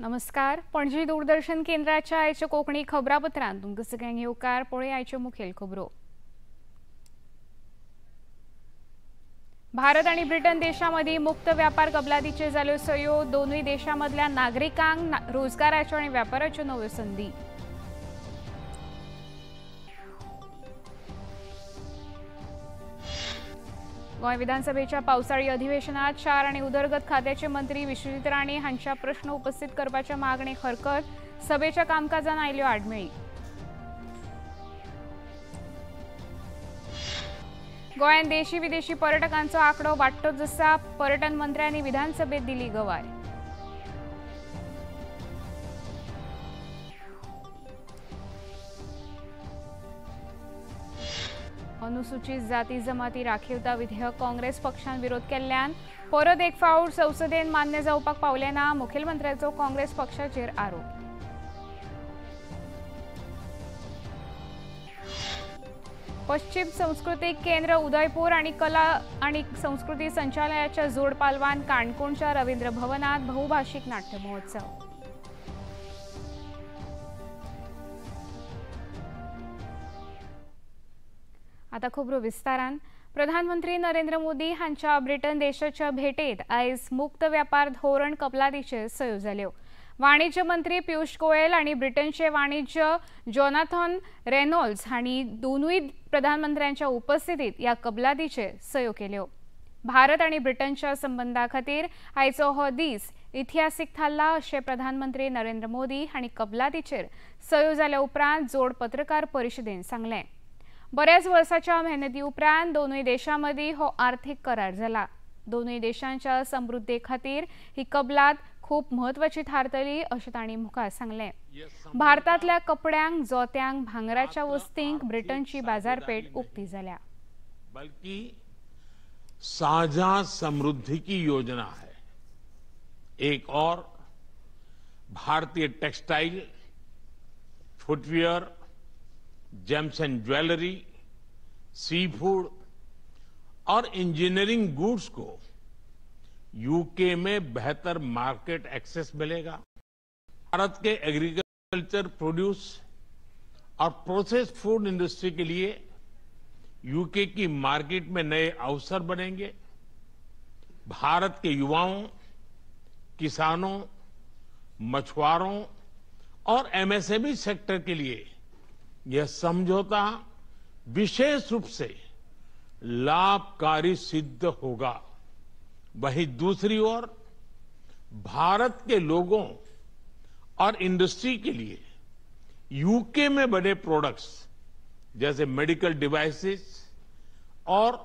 नमस्कार, पणजी दूरदर्शन केंद्राच्या आयच्या कोंकणी खबरापत्रांत तुमकां सगळ्यांक येवकार. पळय आयच्यो मुखेल खबरो. भारत आनी ब्रिटन देशां मदीं मुक्त व्यापार कबलातीचेर जाल्यो सयो. दोनूय देशां मदल्या नागरिकांक रोजगाराच्यो आनी व्यापाराच्यो नव्यो संदी. गोंय विधानसभेच्या पावसाळी अधिवेशनात शार आनी उदरगत खात्याचे मंत्री विश्वजीत राणे हांच्या प्रश्न उपस्थित करपाच्या मागणेक हरकत. सभेच्या कामकाजान आयल्यो आडमेळी. गोंयांत देशी विदेशी पर्यटकांचो आंकडो वाडटोच आसा. पर्यटन मंत्र्यांनी विधानसभेत दिली गवाय. अनुसूचित जाती जमाती राखीवता विधेयक काँग्रेस पक्षान विरोध केल्ल्यान परत एक फावट संसदेन मान्य जावपाक पावले ना. मुखेलमंत्र्याचो काँग्रेस पक्षाचेर आरोप. पश्चिम सांस्कृतिक केंद्र उदयपूर आणि कला आणि संस्कृती संचालयाच्या जोड पालवान काणकोणच्या रवींद्र भवनात बहुभाषिक नाट्य महोत्सव. आता खबरो विस्तारान. प्रधानमंत्री नरेंद्र मोदी हांच्या ब्रिटन देशाच्या भेटेत आयज मुक्त व्यापार धोरण कबलातीचेर सयो जाल्यो. वाणिज्य मंत्री पियुष गोयल आणि ब्रिटनचे वाणिज्य जॉनाथन रेनॉल्ड्स हांणी दोनूय प्रधानमंत्र्यांच्या उपस्थितीत ह्या कबलातीचेर सयो केल्यो. भारत आणि ब्रिटनच्या संबंधा खातीर आयचो हो दीस इतिहासीक थारला अशें प्रधानमंत्री नरेंद्र मोदी हांणी कबलातीचेर सयो जाल्या उपरांत जोड पत्रकार परिशदेन सांगलें. बऱ्याच वर्साच्या मेहनती उपरांत दोनूय देशां मदीं हो आर्थिक करार जाला. दोनूय देशांच्या समृद्धे खातीर ही कबलात खूब म्हत्वाची थारतली अशें तांणी मुखार सांगलें. भारतांतल्या कपड्यांक, जोत्यांक, भांगराच्या वस्तींक ब्रिटनची बाजारपेठ उक्ती जाल्या. बल्कि साझा समृद्धि की योजना है. एक और भारतीय textile, footwear, gems and jewellery, sea food और इंजीनियरिंग गुड्स को यूके में बेहतर मार्केट एक्सेस मिलेगा. भारत के एग्रीकल्चर प्रोड्यूस और प्रोसेस फूड इंडस्ट्री के लिए यूके की मार्केट में नए अवसर बनेंगे. भारत के युवाओं, किसानों, मछुआरों और एमएसएमई सेक्टर के लिए यह समझौता विशेष रूप से लाभकारी सिद्ध होगा. वहीं दूसरी ओर भारत के लोगों और इंडस्ट्री के लिए यूके में बने प्रोडक्ट्स जैसे मेडिकल डिवाइसेस और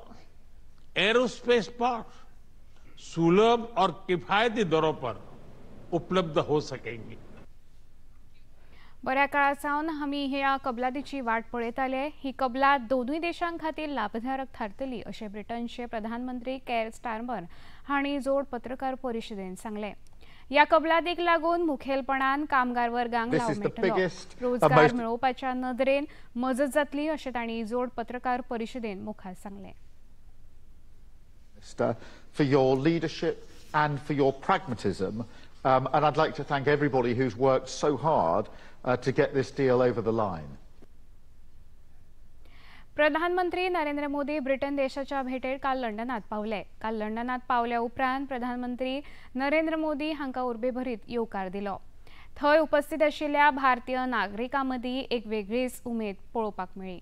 एरोस्पेस पार्ट सुलभ और किफायती दरों पर उपलब्ध हो सकेंगे. बऱ्या काळा सावन आमी ह्या कबलातीची वाट पळयताले. ही कबलात दोनूय देशां खातीर लाभधारक थारतली अशें ब्रिटनचे प्रधानमंत्री केअर स्टार्मर हांणी जोड पत्रकार परिशदेन सांगलें. ह्या कबलातीक लागून मुखेलपणान कामगार वर्गांक लाव मेळटलो. रोजगार मेळोवपाच्या नदरेन मजत जातली अशें तांणी जोड पत्रकार परिशदेन मुखार सांगलें. For your leadership and for your pragmatism, and I'd like to thank everybody who's worked so hard to get this deal over the line. प्रधानमंत्री नरेंद्र मोदी ब्रिटन देशाच्या भेटेर काल लंडनात पावले. काल लंडनात पावल्या उपरांत प्रधानमंत्री नरेंद्र मोदी हांकां उर्बेभरीत येवकार दिलो. थंय उपस्थित आशिल्ल्या भारतीय नागरिकां मदीं एक वेगळीच उमेद पळोवपाक मेळ्ळी.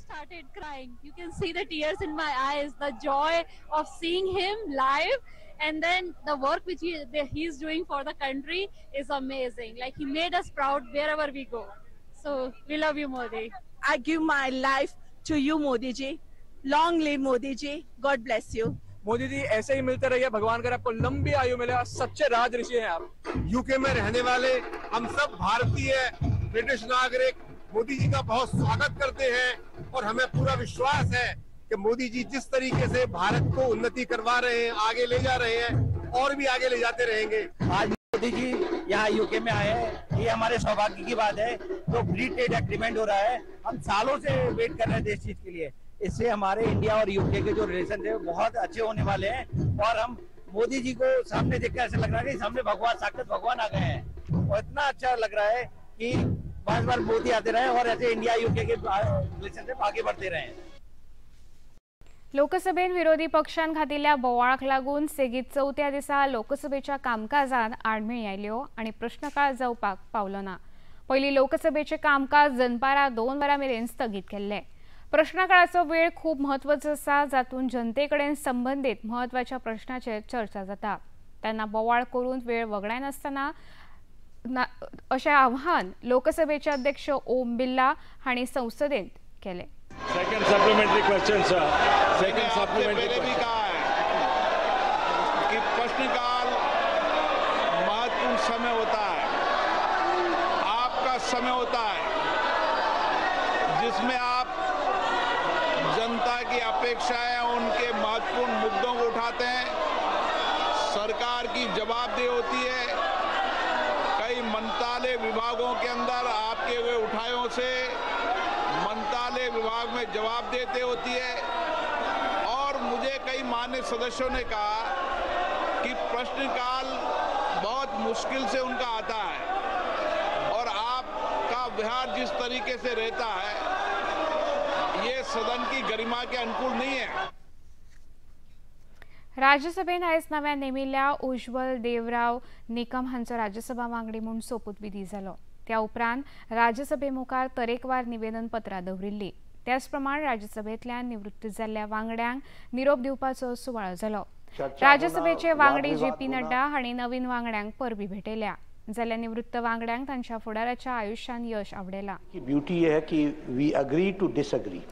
Started crying. You can see the tears in my eyes, the joy of seeing him live, and then the work which he's doing for the country is amazing. Like, he made us proud wherever we go. So we love you, Modi. I give my life to you, Modi ji. Long live Modi ji. God bless you. Modi ji ऐसे ही मिलते रहिए, भगवान करे आपको लंबी आयु मिले. सच्चे राज ऋषि हैं आप. यूके में रहने वाले हम सब भारतीय ब्रिटिश नागरिक मोदी जी का बहुत स्वागत करते हैं और हमें पूरा विश्वास है कि मोदी जी जिस तरीके से भारत को उन्नति करवा रहे हैं, आगे ले जा रहे हैं और भी आगे ले जाते रहेंगे। आज मोदी जी यहाँ यूके में आए हैं, ये हमारे सौभाग्य की बात है। तो फ्री ट्रेड एग्रीमेंट हो रहा है, हम सालों से वेट कर रहे थे इस चीज के लिए। इससे हमारे इंडिया और यूके के जो रिलेशन है बहुत अच्छे होने वाले हैं। और हम मोदी जी को सामने देखकर ऐसा लग रहा है कि सामने भगवान, साक्षात भगवान आ गए हैं। और इतना अच्छा लग रहा है कि बार बार मोदी आते रहे और ऐसे इंडिया यूके के रिलेशन आगे बढ़ते रहे। लोकसभेत विरोधी पक्षान घातिल्ल्या बोवाळाक लागून सेगीत चवथ्या दिसा लोकसभेच्या कामकाजात आडमेळी आयल्यो आनी प्रश्नकाळ जावपाक पावलो ना। पयलीं लोकसभेचें कामकाज दनपारां 2 वरां मेरेन स्थगीत केल्लें। प्रश्नकाळाचो वेळ खूब म्हत्वाचो आसा, जातून जनते कडेन संबंदीत म्हत्वाच्या प्रश्नाचेर चर्चा जाता। तेन्ना बोवाळ करून वेळ वगडायनासतना अशें आव्हान लोकसभेचे अध्यक्ष ओम बिर्ला हांणी संसदेंत केलें। Second supplementary question, sir. Second supplementary. पहले भी कहा है कि प्रश्नकाल महत्वपूर्ण समय होता है, आपका समय होता है जिसमें आप जनता की अपेक्षाएं, उनके महत्वपूर्ण मुद्दों को उठाते हैं। सरकार की जवाबदेही होती है। कई मंत्रालय विभागों के अंदर आपके वे उठायों से मंत्रालय विभाग में जवाब देते होती है। और मुझे कई मान्य सदस्यों ने कहा कि प्रश्नकाल बहुत मुश्किल से उनका आता है और आपका व्यवहार जिस तरीके से रहता है ये सदन की गरिमा के अनुकूल नहीं है। राज्यसभेन आयज नव्यान नेमिल्ल्या उज्ज्वल देवराव निकम हांचो राज्यसभा वांगडी म्हूण सोपूतविधी जालो। त्या उपरांत राज्यसभे मुखार तरेकवार निवेदन पत्रां दवरिल्लीं। त्याच प्रमाण राज्यसभेंतल्यान निवृत्त जाल्ल्या वांगड्यांक निरोप दिवपाचो सुवाळो जालो। राज्यसभेचे वांगडी जे पी नड्डा हांणी नवीन वांगड्यांक परबी भेटयल्या, जाल्यार निवृत्त वांगड्यांक तांच्या फुडाराच्या आयुष्यान यश आवडेला। ब्यूटी ये है कि we agree to disagree,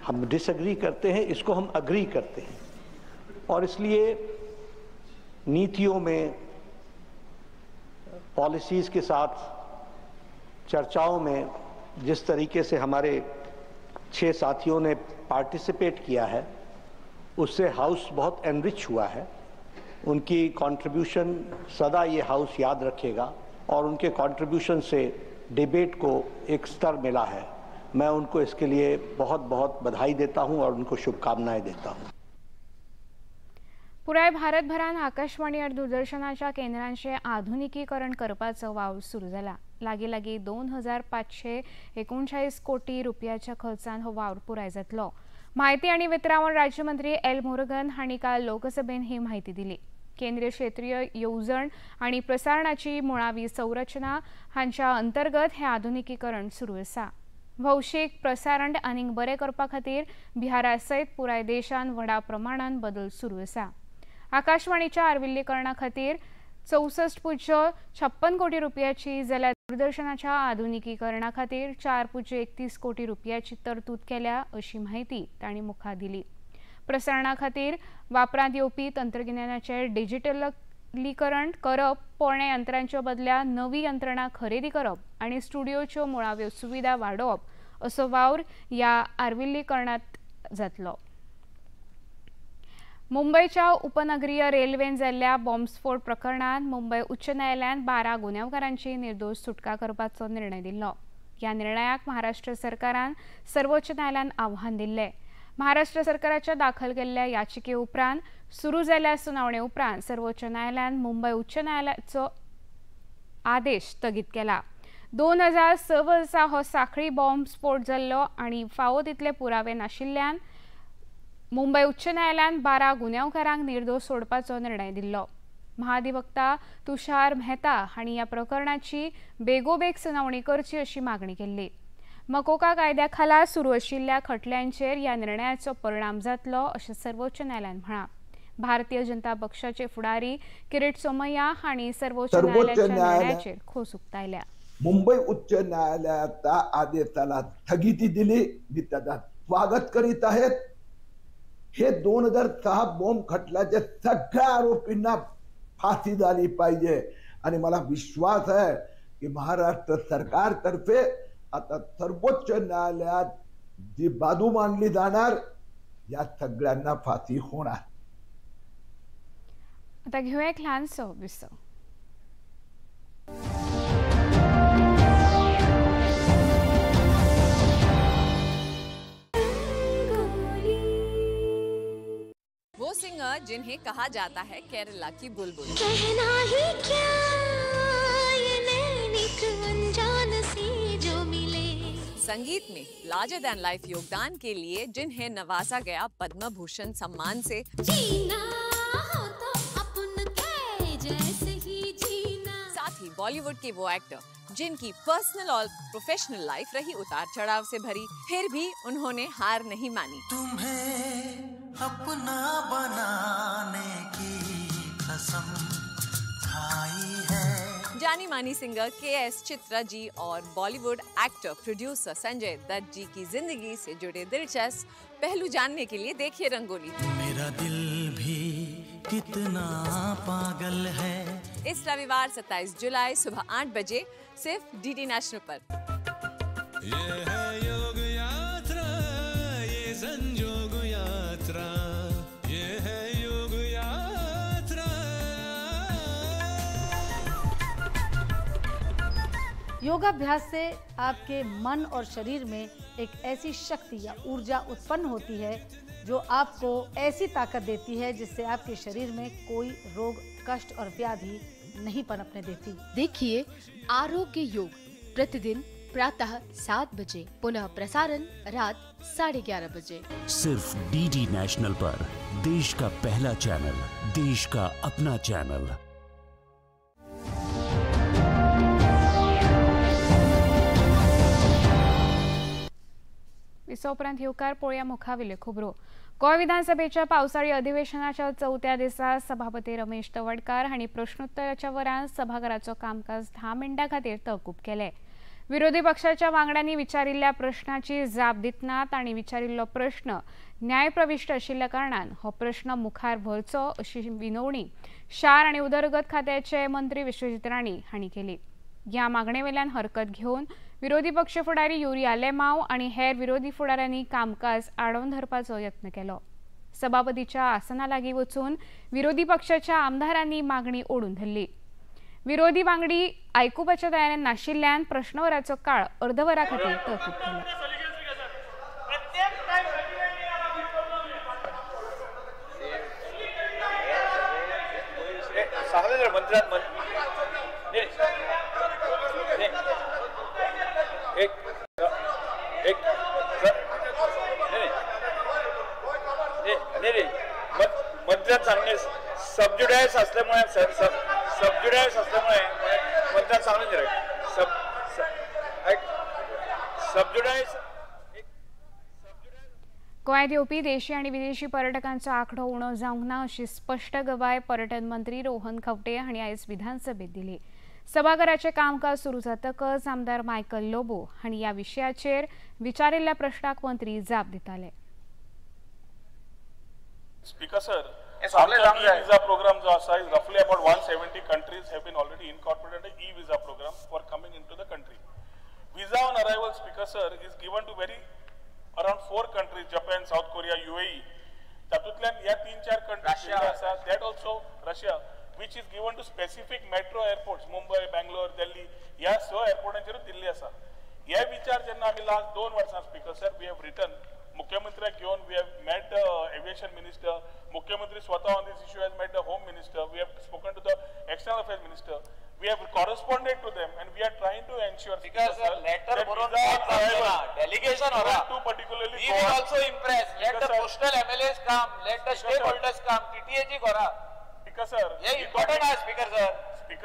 हम डिसएग्री करते हैं, इसको हम अग्री करते हैं। और इसलिए नीतियों में, पॉलिसीज़ के साथ चर्चाओं में जिस तरीके से हमारे 6 साथियों ने पार्टिसिपेट किया है, उससे हाउस बहुत एनरिच हुआ है। उनकी कंट्रीब्यूशन सदा ये हाउस याद रखेगा और उनके कंट्रीब्यूशन से डिबेट को एक स्तर मिला है। मैं उनको इसके लिए बहुत बहुत बधाई देता हूँ और उनको शुभकामनाएं देता हूँ। पुराय भारतभरान आकाशवाणी आनी दूरदर्शनाच्या केंद्रांचे आधुनिकीकरण करपाचो वावर सुरू जाला। लागीं लागीं 2539 कोटी रुपयाच्या खर्चान हो वावर पुराय जातलो। म्हायती आनी वितरावण राज्यमंत्री एल मुरुगन हांणी काल लोकसभेन ही म्हायती दिली। केंद्रीय क्षेत्रीय येवजण आनी प्रसारणाची मुळावी संरचना हांच्या अंतर्गत हे आधुनिकीकरण सुरू आसा। भौशीक प्रसारण आनीक बरें करपा खातीर बिहारा सयत पुराय देशान व्हडा प्रमाणान बदल सुरू आसा। आकाशवाणीच्या आर्विल्लीकरणा खातीर 64.56 कोटी रुपयाची, जाल्यार दूरदर्शनाच्या आधुनिकीकरणा खातीर 4.31 कोटी रुपयाची तरतूद केल्या अशी म्हायती तांणी मुखार दिली। प्रसारणा खातीर वापरांत येवपी तंत्रगिन्यानाचे डिजिटलीकरण करप, पोरण्या यंत्रांच्या बदल्या नवी यंत्रणा खरेदी करप आनी स्टुडियोच्यो मुळाव्यो सुविधा वाडोवप असो वावर ह्या आर्विल्लीकरणांत जातलो। मुंबयच्या उपनगरीय रेल्वेन जाल्ल्या बॉम्बस्फोट प्रकरणांत मुंबय उच्च न्यायालयान 12 गुन्यांवकारांची निर्दोष सुटका करपाचो निर्णय दिल्लो। ह्या निर्णयाक महाराष्ट्र सरकारान सर्वोच्च न्यायालयान आव्हान दिल्लें। महाराष्ट्र सरकाराच्या दाखल केल्ल्या याचिके उपरांत सुरू जाल्ल्या सुनावणे उपरांत सर्वोच्च न्यायालयान मुंबय उच्च न्यायालयाचो आदेश स्थगीत केला। 2006 वर्सा हो साखळी बॉम्बस्फोट जाल्लो आनी फावो तितले पुरावे नाशिल्ल्यान मुंबय उच्च न्यायालयान 12 गुन्यांवकारांक निर्दोष सोडपाचो निर्णय दिल्लो। महाधिवक्ता तुषार मेहता हांणी ह्या प्रकरणाची बेगोबेग सुनावणी करची अशी मागणी केल्ली। मकोका कायद्या खाला सुरू आशिल्ल्या खटल्यांचेर ह्या निर्णयाचो परिणाम जातलो अशें सर्वोच्च न्यायालयान म्हळां। भारतीय जनता पक्षाचे फुडारी किरीट सोमय्या हांणी सर्वोच्च न्यायालयाच्या निर्णयाचेर खोस उक्तायल्या। मुंबई उच्च न्यायालयाच्या आदेशाला स्थगिती दिली, मी त्याचा स्वागत करीत आहे। हे 2006 बॉम्ब खटल्याच्या सगळ्या आरोपींना फाशी झाली पाहिजे आणि मला विश्वास आहे की महाराष्ट्र सरकारतर्फे आता सर्वोच्च न्यायालयात जी बाजू मांडली जाणार या सगळ्यांना फाशी होणार. आता घेऊया एक लहानसं विसव. वो सिंगर जिन्हें कहा जाता है केरला की बुलबुल, कहना ही क्या ये नैनिक अनजान सी जो मिले, संगीत में लार्जर दैन लाइफ योगदान के लिए जिन्हें नवाजा गया पद्म भूषण सम्मान से, जीना हो तो अपन के जैसे ही जीना। साथ ही बॉलीवुड के वो एक्टर जिनकी पर्सनल और प्रोफेशनल लाइफ रही उतार चढ़ाव से भरी, फिर भी उन्होंने हार नहीं मानी। तुम्हें अपना बनाने की कसम खाई है। जानी मानी सिंगर के.एस. चित्रा जी और Bollywood actor producer Sanjay Dutt ji की जिंदगी से जुड़े दिलचस्प पहलू जानने के लिए देखिए रंगोली। मेरा दिल भी कितना पागल है। इस रविवार 27 जुलाई सुबह 8 बजे सिर्फ डीडी नेशनल पर। ये है योग यात्रा, ये संजोग यात्रा, ये है योग यात्रा। योगाभ्यास से आपके मन और शरीर में एक ऐसी शक्ति या ऊर्जा उत्पन्न होती है जो आपको ऐसी ताकत देती है जिससे आपके शरीर में कोई रोग, कष्ट और व्याधि नहीं पनपने देती। देखिए आरोग्य योग प्रतिदिन प्रातः 7 बजे, पुनः प्रसारण रात 11:30 बजे, सिर्फ डीडी नेशनल पर। देश का पहला चैनल, देश का अपना चैनल। विसव उपरांत येवकार पळोवया मुखावेल्यो खबरो. गोंय विधानसभेच्या पावसाळी अधिवेशनाच्या चवथ्या दिसा सभापती रमेश तवडकार हांणी प्रश्नोत्तराच्या वरान सभाघराचो कामकाज 10 मिनटां खातीर तहकूब केलें. विरोधी पक्षाच्या वांगड्यांनी विचारिल्ल्या प्रश्नाची जाप दितना तांणी विचारिल्लो प्रश्न न्यायप्रविश्ट आशिल्ल्या कारणान हो प्रश्न मुखार व्हरचो अशी विनवणी शार आनी उदरगत खात्याचे मंत्री विश्वजीत राणे हांणी केली. ह्या मागणेवेल्यान हरकत घेवन विरोधी पक्ष फुडारी युरी आलेमाव आनी हेर विरोधी फुडाऱ्यांनी कामकाज आडोवन धरपाचो यत्न केलो. सभापतीच्या आसना लागीं वचून विरोधी पक्षाच्या आमदारांनी मागणी ओडून धरली. विरोधी वांगडी आयकुपाच्या तयारेन नाशिल्ल्यान प्रश्नवराचो काळ अर्दवरा खातीर तहकूब केलो. मंत्र्यात सांगणे सबज्युडायस असल्यामुळे सबज्युडायस असल्यामुळे मंत्र्यात सांगणे सबज्युडायस. गोंयांत येवपी देशी आनी विदेशी पर्यटकांचो आंकडो उणो जावंक ना अशी स्पश्ट गवाय पर्यटन मंत्री रोहन खंवटे हांणी आयज विधानसभेत दिली. सभाघराचें कामकाज सुरू जातकच आमदार मायकल लोबो हांणी ह्या विशयाचेर विचारिल्ल्या प्रश्नाक मंत्री जाप दिताले. स्पीकर सर, ई-विजा प्रोग्राम जो आसा is roughly about 170 countries have been already incorporated e-visa program for coming into the country. Visa on arrival, Speaker sir, is given to very around 4 countries, Japan, South Korea, UAE. तातूंतल्यान ह्या 3-4 countries आसा, that also Russia, which is given to specific metro airports, Mumbai, Bangalore, Delhi, ह्या 6 एअरपोर्टांचेरूच दिल्ली आसा. हे विचार जेन्ना आमी last 2 वर्सां Speaker sir, we have written मुख्यमंत्र्याक घेवन, we have met the aviation minister, मुख्यमंत्री स्वतः on this issue has met the home minister, we have spoken to the external affairs minister, we have corresponded to them and we are trying to ensure. Because sir, letter बरोवन delegation हो रहा, to particularly we will also impress. Let the coastal MLAs come, let the stakeholders come, TTA जी हो रहा. Speaker sir, ये important Hai. Speaker sir,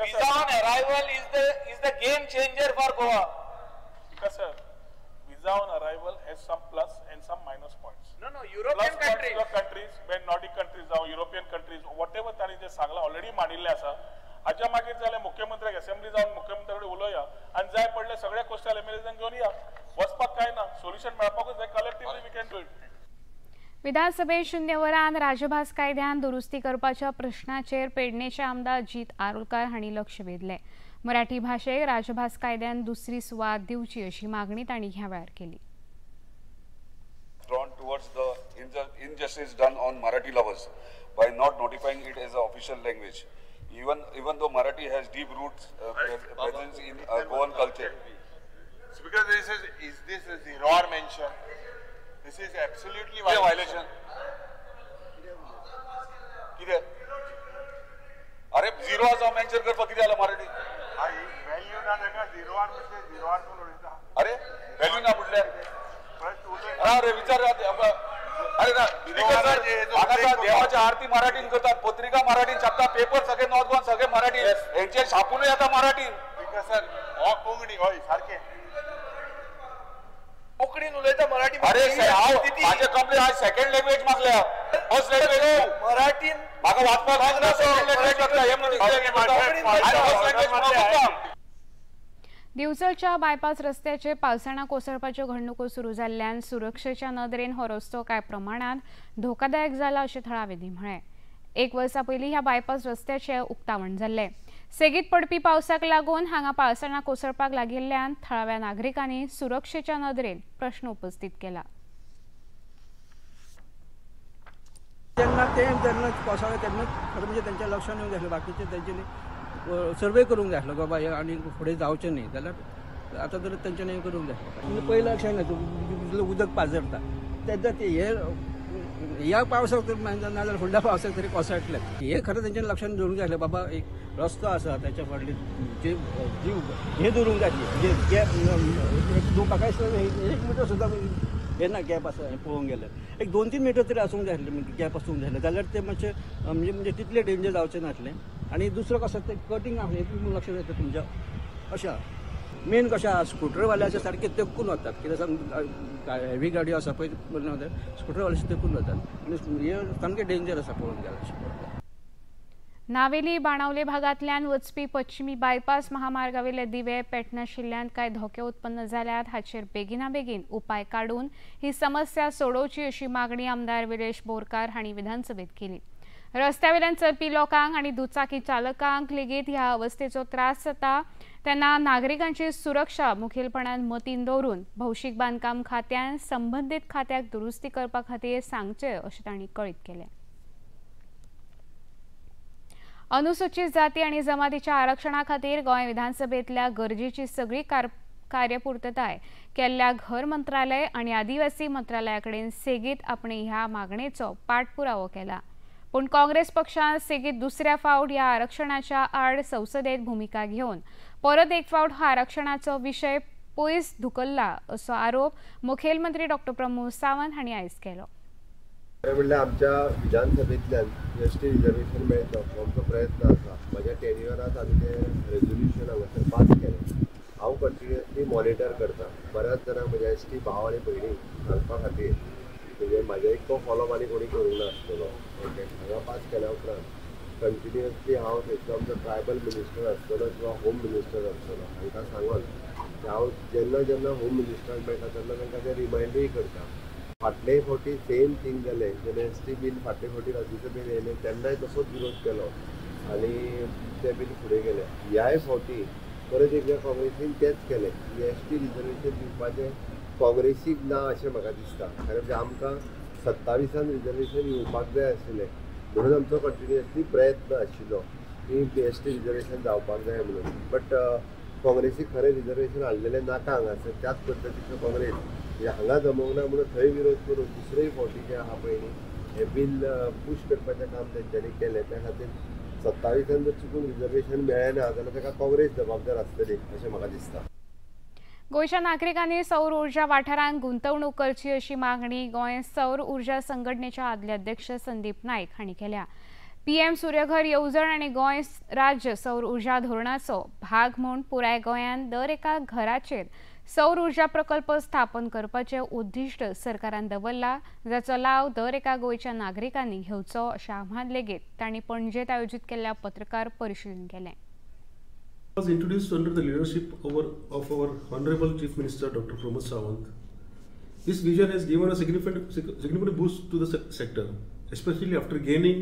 visa on arrival is the game changer for Goa. Speaker sir, visa on arrival has some plus and some minus points. No, no, European plus countries. Plus countries, when Nordic countries, जावं European countries, whatever तांणी जे सांगलां already मांडिल्लें आसा. हाच्या मागीर जाल्यार मुख्यमंत्र्याक assembly जावन मुख्यमंत्र्या कडेन उलोवया आनी जाय पडले सगळे कोस्टल एमएलएजांक घेवन या. वचपाक कांय ना, सोल्युशन मेळपाकूच जाय. Collectively we can do it. विधानसभेत शून्य वरान राजभास कायद्यान दुरुस्ती करपाच्या प्रश्नाचेर पेडणेचे आमदार जीत आरोलकार हांणी लक्ष वेधलें. मराठी भाशेक राजभास कायद्यान दुसरी सुवात दिवची अशी मागणी तांणी ह्या वेळार केली. towards the injustice done on Marathi lovers by not notifying it as an official language. Even though Marathi has deep roots presence in Goan culture. Speaker, this is this a zero R mention? This is absolutely violation. कितें? अरे zero आसा mention करपाक कितें जालां Marathi? Value ना ताका zero R म्हणजे zero R कोण उलयता? अरे व्हॅल्यू ना म्हटल्यार अरे विचार. अरे ना हांगा देवाची आरती मराठीन करतात, पत्रिका मराठीन छापता, पेपर सगळे नॉर्थ गोवन सगळे मराठी, हेंचे छापूनय येता मराठीन. सर हो कोंकणी हय सारकें कोंकणीन उलयता मराठी. अरे हांव म्हाजे कंप्लेन आज सेकंड लँग्वेज मागल्या, फर्स्ट लँग्वेज मराठीन म्हाका वाचपाक लागना, सेकंड लँग्वेज मागल्या हे म्हणून फर्स्ट लँग्वेज म्हणून. दिवचलच्या बायपास रस्त्याचे पावसाळा कोसळपाच्यो घडणुको सुरू जाल्ल्यान सुरक्षेच्या नदरेन हो रस्तो कांय प्रमाणात धोकादायक जाला अशें थळाव्यांनी म्हळें. एक वर्सा पयलीं ह्या बायपास रस्त्याचें उक्तावण जाल्लें. सेगीत पडपी पावसाक लागून हांगा पावसाळा कोसळपाक लागिल्ल्यान थळाव्या नागरिकांनी सुरक्षेच्या नदरेन प्रश्न उपस्थित केला. जेन्ना ते जेन्ना कोसळ्ळें तेन्ना खरें म्हणजे तेंच्या लक्षात येवंक जाय आसलें, बाकीचे तेंच्यांनी सर्वे करूंक जाय आसलो बाबा हे आनी फुडें जावचें न्ही जाल्यार आतां तर तेंच्यांनी हें करूंक जाय आसलें. पयलें लक्षात येना उदक पाजरता तेन्ना ते हे ह्या पावसाक तरी नाजाल्यार फुडल्या पावसाक तरी कोसळटलें हे खरें तेंच्यांनी लक्षात दवरूंक जाय आसलें. बाबा एक रस्तो आसा त्याच्या फाटली जी हे दवरूंक जाय आसली गॅप म्हाका दिसता 1 मिटर सुद्दां हे ना गॅप आसा हें पळोवंक गेल्यार एक 2-3 मिटर तरी आसूंक जाय आसलें, गॅप आसूंक जाय आसलें जाल्यार ते मातशें म्हणजे म्हणजे तितलें डेंजर जावचें नासलें. आनी दुसरो कसो तें कटींग आसा हें लक्षात येता तुमच्या अशें मेन कशें आसा स्कुटरवाल्याचे सारके तेकून वतात, कितें सांग हेवी गाडयो आसा पळय स्कुटरवाल्याचे तेकून वतात आनी हें सामकें डेंजर आसा पळोवंक गेल्यार अशें. नावेली बाणावले भागांतल्यान वचपी पश्चिमी बायपास महामार्गावेले दिवे पेटनाशिल्ल्यान कांय धोके उत्पन्न जाल्यात हाचेर बेगिनाबेगीन उपाय काडून ही समस्या सोडोवची अशी मागणी आमदार विरेश बोरकार हांणी विधानसभेत केली. रस्त्यावेल्यान चलपी लोकांक आनी दुचाकी चालकांक लेगीत ह्या अवस्थेचो त्रास जाता तेन्ना नागरिकांची सुरक्षा मुखेलपणान मतीन दवरून भौशीक बांदकाम खात्यान संबंदीत खात्याक दुरुस्ती करपा खातीर सांगचें अशें तांणी कळीत केलें. अनुसूचित जाती आनी जमातीच्या आरक्षणा खातीर गोंय विधानसभेतल्या गरजेची सगळी कार्यपूर्तताय केल्ल्या घर मंत्रालय आनी आदिवासी मंत्रालया कडेन सेगीत आपणे ह्या मागणेचो पाठपुरावो केला. पूण काँग्रेस पक्षान सेगीत दुसऱ्या फावट ह्या आरक्षणाच्या आड संसदेत भुमिका घेवन परत एक फावट हा आरक्षणाचो विशय पयस धुकल्ला असो आरोप मुखेलमंत्री डॉ. प्रमोद सावंत हांणी आयज केलो. खरें म्हणल्यार आमच्या विधानसभेंतल्यान एस टी रिजर्वेशन मेळचो हो आमचो प्रयत्न आसा. म्हज्या टेन्युअरांत आमी तें रेजोल्युशन हांगासर पास केलें. हांव कंटिन्युअसली मॉनिटर करता. बऱ्याच जाणांक म्हज्या एस टी भाव आनी भयणी सांगपा खातीर म्हणजे म्हाज्या इतको फॉलोअप आनी कोणी करूंक नासतलो. ओके, हांगा पास केल्या उपरांत कंटिन्युअसली हांव थंयचो आमचो ट्रायबल मिनिस्टर आसतलो किंवा होम मिनिस्टर आसतलो हांकां सांगून हांव जेन्ना जेन्ना होम मिनिस्टराक मेळटा तेन्ना तांकां ते रिमायंडूय करता. फाटले फावटी सेम थींग जालें जेन्ना एस टी बील फाटले फावटी राज्यसभेर येयलें तेन्नाय तसोच विरोध केलो आनी तें बील फुडें गेलें. ह्याय फावटी परत एकदां काँग्रेसीन तेंच केलें. एस टी रिजर्वेशन दिवपाचें काँग्रेसीक ना अशें म्हाका दिसता. कारण म्हणजे आमकां 27 रिजर्वेशन येवपाक जाय आशिल्लें म्हणून आमचो कंटिन्युअसली प्रयत्न आशिल्लो की एस टी रिजर्वेशन जावपाक जाय म्हणून. बट काँग्रेसीक खरें रिजर्वेशन हाडलेलें नाका हांगासर. त्याच पद्दतीचो काँग्रेस हांगा जमोवंक ना म्हणून थंय विरोध करून दुसरेय फावटी जे आहा पळय न्ही हें बील पूश करपाचें काम तेंच्यांनी केलें. त्या खातीर 27 जर चुकून रिजर्वेशन मेळ्ळें ना जाल्यार ताका काँग्रेस जबाबदार आसतली अशें म्हाका दिसता. गोंयच्या नागरिकांनी सौर ऊर्जा वाठारांत गुंतवणूक करची अशी मागणी गोंय सौर ऊर्जा संघटनेच्या आदले अध्यक्ष संदीप नायक हांणी केल्या. पीएम सूर्यघर येवजण आनी गोंय राज्य सौर ऊर्जा धोरणाचो भाग म्हूण पुराय गोंयांत दर एका घराचेर सौर ऊर्जा प्रकल्प स्थापन करपाचें उद्दिश्ट सरकारान दवरला, जाचो लाव दर एका गोंयच्या नागरिकांनी घेवचो अशें आव्हान लेगीत तांणी पणजेंत आयोजीत केल्ल्या पत्रकार परिशदेंत केलें. Was introduced under the leadership of our Honorable Chief Minister Dr. Pramod Sawant. This vision has given a significant boost to the sector, especially after gaining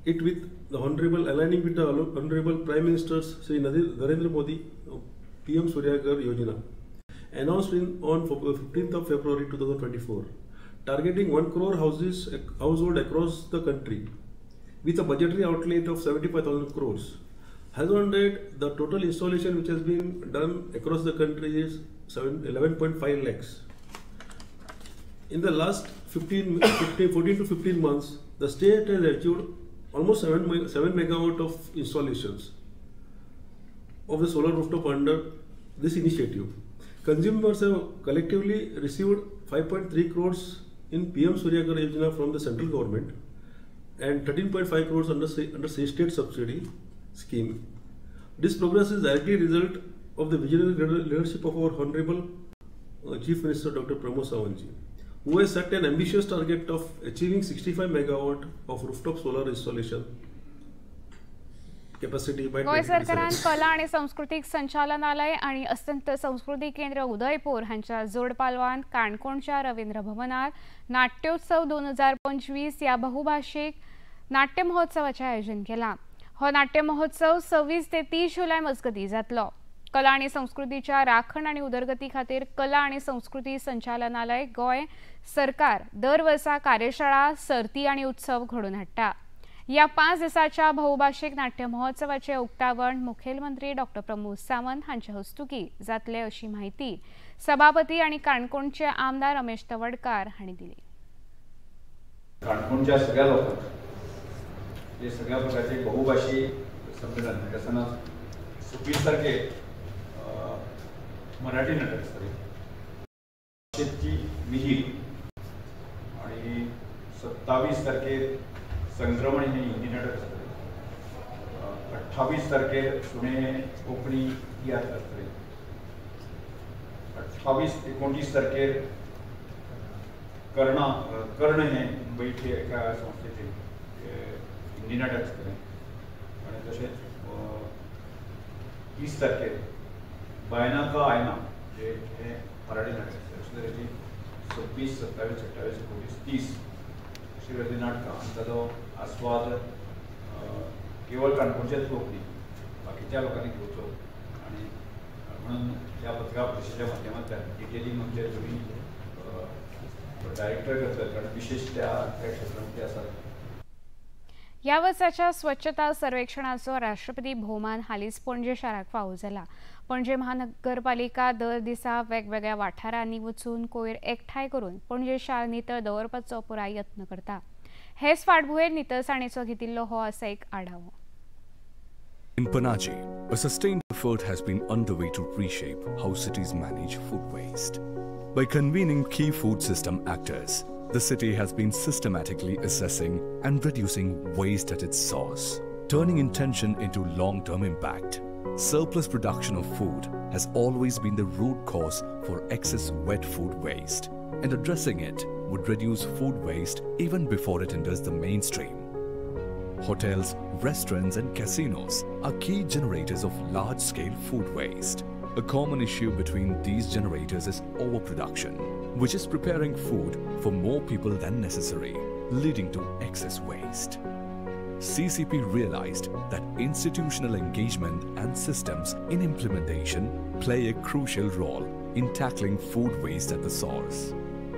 it with the Honorable aligning with the Honorable Prime Minister Shri Narendra Modi PM Suryaghar Yojana, announced on 15th of February 2024, targeting 1 crore household across the country with a budgetary outlay of 75,000 crores. As on date, the total installation which has been done across the country is 11.5 lakhs. In the last 14 to 15 months, the state has achieved almost 7 megawatt of installations of the solar rooftop under this initiative. Consumers have collectively received 5.3 crores in PM Surya Ghar Yojana from the central government and 13.5 crores under state subsidy scheme. This progress is directly result of the visionary leadership of our Honorable Chief Minister Dr. Pramod Sawant ji, who has set an ambitious target of achieving 65 megawatt of rooftop solar installation capacity by Goa सरकारान 2027. कला आणि सांस्कृतिक संचालनालय आणि अस्तंत संस्कृती केंद्र उदयपूर हांच्या जोडपालवान काणकोणच्या रवींद्र भवनात नाट्योत्सव 2025 या बहुभाषिक नाट्य महोत्सवाचे आयोजन केला. हो नाट्य महोत्सव 26 ते 30 जुलै मजगती जातलो. कला आणि संस्कृतीच्या राखण आणि उदरगती खातीर कला आणि संस्कृती संचालनालय गोंय सरकार दर वर्सा कार्यशाळा, सर्ती आणि उत्सव घडोवन हाडटा. या 5 दिसाच्या बहुभाषिक नाट्य महोत्सवाचे उक्तावण मुखेलमंत्री डॉक्टर प्रमोद सावंत हांचे हस्तुकी जातले अशी माहिती सभापती आणि काणकोणचे आमदार रमेश तवडकार हांणी दिली. काणकोणच्या सगळ्या लोकांक हे सगळ्या प्रकारचे बहुभाषी संमेलन आसतना 26 तारखेक मराठी नाटक आसतलें, भाशेची विहीर, आणि 27 तारखेर संक्रमण हे हिंदी नाटक आसतलें, 28 तारखेर सुणे कोंकणी तियात्र आसतले, 28-29 तारखेर कर्ण हे मुंबईचे एका संस्थेचे हिंदी नाटक आसतलें, आनी तशेंच 30 तारखेर बायना का आयना हे मराठी नाटक आसतलें. अशे तरेची 26, 27, 28, 29, 30 अशी तरेची नाटकां आनी ताचो आस्वाद केवळ काणकोणचेच लोक न्ही, बाकीच्या लोकांनी घेवचो. आनी म्हणून ह्या पत्रकार परिशदेच्या माध्यमांतल्यान डिटेलिंग आमचे तुमी डायरेक्टर करतात, कारण विशेष त्या क्षेत्रांत ते आसात. ह्या वर्साच्या स्वच्छता सर्वेक्षणाचो राष्ट्रपती भोवमान हालींच पणजे शाराक फावो जाला. पणजे महानगरपालिका दर दिसा वेगवेगळ्या वाठारांनी वचून कोयर एकठांय करून पणजे शार नितळ दवरपाचो पुराय यत्न करता. हेच फाटभुंयेर नितळसाणेचो घेतिल्लो हो असा एक आढावो. In Panaji, a sustained effort has been underway to reshape how cities manage food waste. By convening key food system actors, the city has been systematically assessing and reducing waste at its source, turning intention into long-term impact. Surplus production of food has always been the root cause for excess wet food waste, and addressing it would reduce food waste even before it enters the mainstream. Hotels, restaurants and casinos are key generators of large-scale food waste. A common issue between these generators is overproduction, which is preparing food for more people than necessary, leading to excess waste. CCP realized that institutional engagement and systems in implementation play a crucial role in tackling food waste at the source.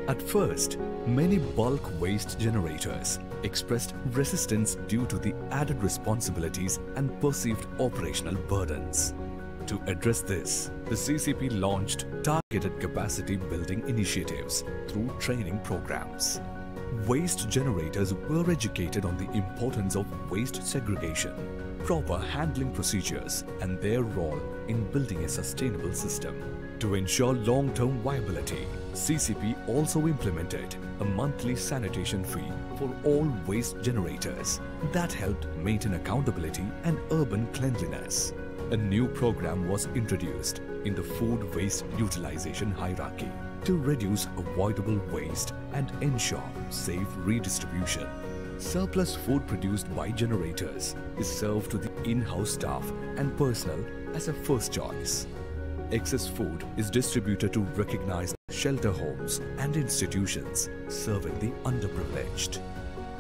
At first, many bulk waste generators expressed resistance due to the added responsibilities and perceived operational burdens. To address this, the CCP launched targeted capacity building initiatives through training programs. Waste generators were educated on the importance of waste segregation, proper handling procedures, and their role in building a sustainable system. To ensure long-term viability, CCP also implemented a monthly sanitation fee for all waste generators that helped maintain accountability and urban cleanliness. A new program was introduced in the food waste utilization hierarchy to reduce avoidable waste and ensure safe redistribution. Surplus food produced by generators is served to the in-house staff and personnel as a first choice. Excess food is distributed to recognized shelter homes and institutions serving the underprivileged.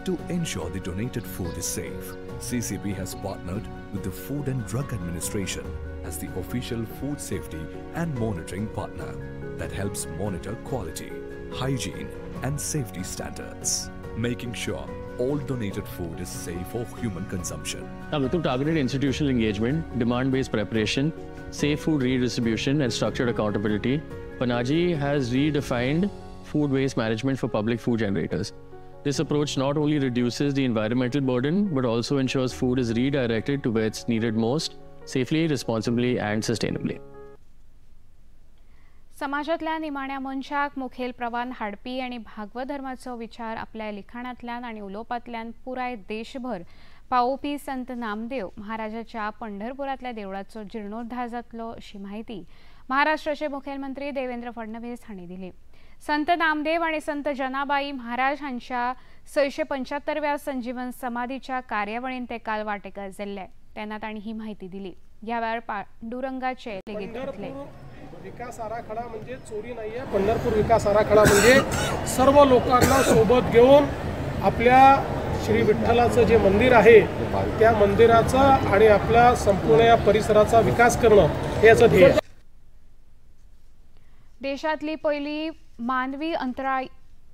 To ensure the donated food is safe, CCP has partnered with the Food and Drug Administration as the official food safety and monitoring partner that helps monitor quality, hygiene, and safety standards, making sure all donated food is safe for human consumption. Now, through targeted institutional engagement, demand-based preparation, safe food redistribution, and structured accountability, Panaji has redefined food waste management for public food generators. This approach not only reduces the environmental burden, but also ensures food is redirected to where it's needed most, safely, responsibly, and sustainably. समाजातल्या निमाण्या मनशाक मुखेल प्रवाहान हाडपी आनी भागवत धर्माचो विचार आपल्या लिखाणांतल्यान आनी उलोवपांतल्यान पुराय देशभर पावोवपी संत नामदेव महाराजाच्या पंढरपुरांतल्या देवळाचो जिर्णोद्धार जातलो अशी म्हायती महाराष्ट्राचे मुखेलमंत्री देवेंद्र फडणवीस हांणी दिली. संत नामदेव आनी संत जनाबाई महाराज हांच्या 675व्या संजीवन समाधीच्या कार्यावळीन ते काल वांटेकार जाल्ले तेन्ना तांणी ही म्हायती दिली. ह्या वेळार पांडुरंगाचे लेगीत घेतले. विकास आराखडा म्हणजे चोरी नाही आहे. पंढरपूर विकास आराखडा म्हणजे सर्व लोकांना सोबत घेऊन आपल्या श्री विठ्ठलाचं जे मंदिर आहे त्या मंदिराचा आणि आपल्या संपूर्ण या परिसराचा विकास करणं हे याचं ध्येय आहे. देशातली पहिली मानवी अंतराळ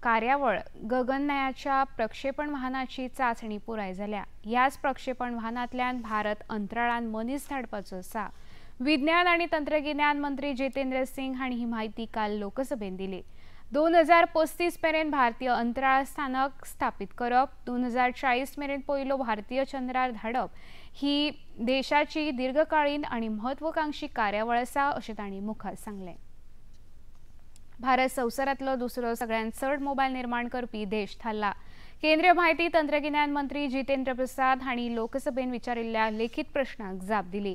कार्यावळ गगनयानाच्या प्रक्षेपण वाहनाची चाचणी पुराय जाल्या. ह्याच प्रक्षेपण वाहनांतल्यान भारत अंतराळान मनीस धाडपाचो आसा. विज्ञान आणि तंत्रगिन्यान मंत्री जितेंद्र सिंग हांणी ही म्हायती काल लोकसभेन दिली. 2035 मेरेन भारतीय अंतराळ स्थानक स्थापित करप, 2040 मेरेन पयलो भारतीय चंद्रार धाडप ही देशाची दीर्घकालीन आणि महत्वाकांक्षी कार्यावळ आसा अशें तांणी मुखार सांगलें. भारत संवसारांतलो दुसरो सगळ्यांत चड मोबायल निर्माण करपी देश थारला. केंद्रीय म्हायती तंत्रगिन्यान मंत्री जितेंद्र प्रसाद हांणी लोकसभेन विचारिल्ल्या लेखित प्रश्नाक जाप दिली.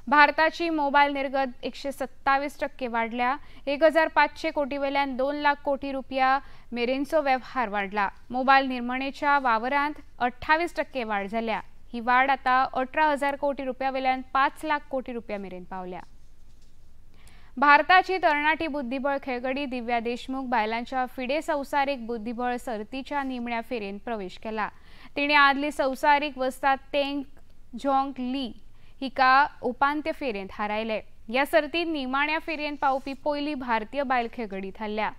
भारताची मोबायल निर्गत 127% वाडल्या. 1500 कोटी वेल्यान 2 लाख कोटी रुपया मेरेनचो वेव्हार वाडला. मोबायल निर्मणेच्या वावरांत 28% वाड जाल्या. ही वाड आतां 18,000 कोटी रुपया वेल्यान 5 लाख कोटी रुपया मेरेन पावल्या. भारताची तरणाटी बुद्धिबळ खेळगडी दिव्या देशमुख बायलांच्या फिडे संवसारीक बुद्धिबळ सर्तीच्या निमण्या फेरयेंत प्रवेश केला. तिणें आदली संवसारीक वस्ताद तेंग झोंग ली हिका उपांत्य फेरयेंत हारायले. ह्या सर्तींत निमाण्या फेरयेंत पावपी पयली भारतीय बायल खेळगडी थारल्या.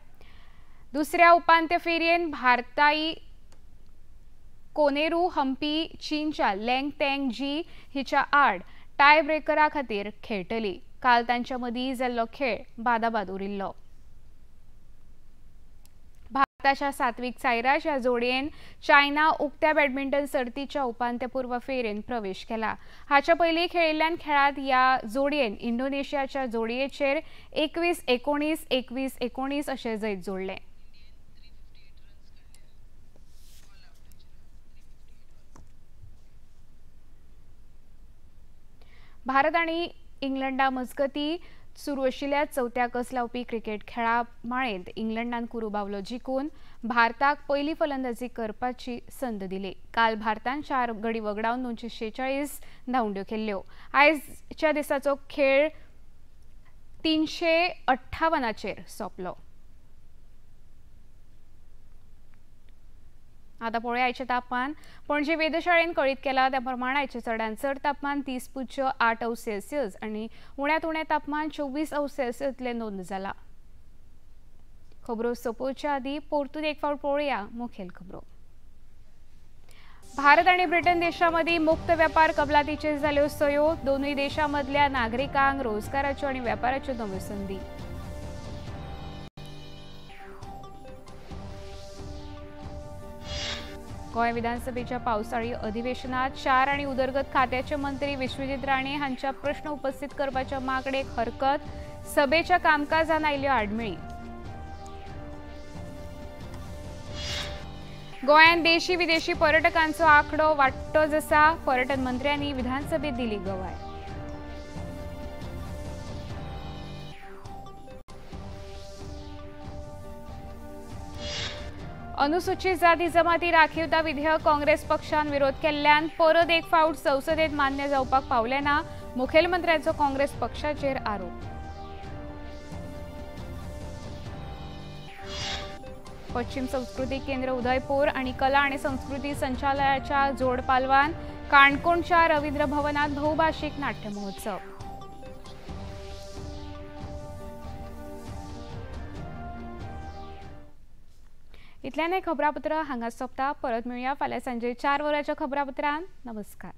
दुसऱ्या उपांत्य फेरयेंत भारताई कोनेरू हम्पी चीनच्या लेंग तेंग जी हिच्या आड टाय ब्रेकरा खातीर खेळटली. काल तांच्या मदीं जाल्लो खेळ बादाबाद उरिल्लो. भारताच्या सात्विक साईराज ह्या जोडयेन चायना उक्त्या बॅडमिंटन सर्तीच्या उपांत्यपूर्व फेरयेंत प्रवेश केला. हाच्या पयलीं खेळिल्ल्यान खेळांत ह्या जोडयेन इंडोनेशियाच्या जोडयेचेर 21-19, 21-19 अशें जैत जोडलें. भारत आनी इंग्लंडा मजगती सुरू आशिल्ल्या चवथ्या कस लावपी क्रिकेट खेळा माळेंत इंग्लंडान कुरू बावलो जिखून भारताक पयली फलंदाजी करपाची संद दिली. काल भारतान 4 गडी वगडावन 246 धांवड्यो केल्ल्यो. आयजच्या दिसाचो खेळ 358 सोंपलो. आता पळोवया आयचें तापमान. पणजे वेधशाळेन कळीत केला त्या प्रमाण आयचें चडांत चड तापमान 30.8 अंश सेल्सियस आनी उण्यांत उणें तापमान 24 अंश सेल्सियस इतलें नोंद जाला. खबरो सोंपोवच्या आदीं परतून एक फावट पळोवया मुखेल खबरो. भारत आनी ब्रिटन देशां मदीं मुक्त वेपार कबलातीचेर जाल्यो सयो. दोनूय देशां मदल्या नागरिकांक रोजगाराच्यो आनी वेपाराच्यो नव्यो संदी. गोंय विधानसभेच्या पावसाळी अधिवेशनात शार आनी उदरगत खात्याचे मंत्री विश्वजीत राणे हांच्या प्रश्न उपस्थित करपाच्या मागणेक हरकत. सभेच्या कामकाजान आयिल्ल्यो आडमेळी. गोंयांत देशी विदेशी पर्यटकांचो आंकडो वाडटोच आसा. पर्यटन मंत्र्यांनी विधानसभेत दिली गवाय. अनुसूचित जाती जमाती राखीवता विधेयक काँग्रेस पक्षान विरोध केल्ल्यान परत एक फावट संसदेत मान्य जावपाक पावलें ना. मुखेलमंत्र्यांचो काँग्रेस पक्षाचेर आरोप. पश्चिम संस्कृती केंद्र उदयपूर आणि कला आणि संस्कृती संचालयाच्या जोडपालवान काणकोणच्या रवींद्र भवनात बहुभाषिक नाट्य महोत्सव. इतल्यान हें खबरापत्र हांगा सोंपता. परत मेळुया फाल्यां सांजे 4 वरांच्या खबरापत्रान. नमस्कार.